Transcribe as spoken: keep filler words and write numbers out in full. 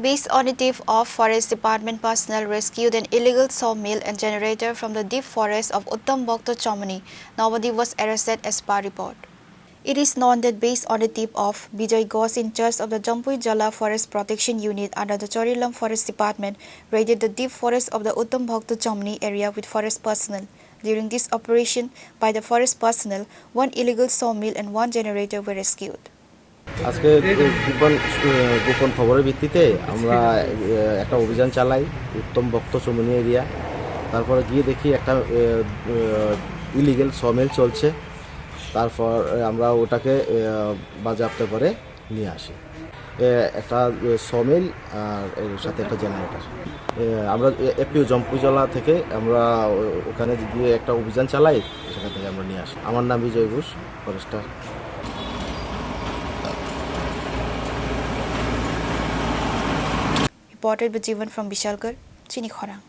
Based on a tip of, forest department personnel rescued an illegal sawmill and generator from the deep forest of Uttam Bhakta Chomani. Nobody was arrested as per report. It is known that based on a tip of, Bijoy Ghosh, in charge of the Jampui Jala Forest Protection Unit under the Chorilam Forest Department, raided the deep forest of the Uttam Bhakta Chomani area with forest personnel. During this operation by the forest personnel, one illegal sawmill and one generator were rescued. আজকে গো-, গোপন, আহ, গোপন খবরের ভিত্তিতে আমরা, আহ, একটা অভিযান চালাই উত্তম ভক্ত চমনি এরিয়া। তারপরে গিয়ে দেখি একটা, আহ, আহ, ইলিগেল সমিল চলছে। তারপর, আহ, আমরা ওটাকে, আহ, বাজেয়াপ্ত করে নিয়ে আসি। এ, একটা, এ, সমিল আর এর সাথে একটা জেনারেটর। এ, আমরা এ, এফপিও জম্পুইজলা থেকে আমরা ও-, ওখানে গিয়ে একটা অভিযান চালাই, সেখান থেকে আমরা নিয়ে আসি। আমার নাম Bijoy Ghosh, forester. Reported by Jivan from Bishalgarh, Chini Khorang.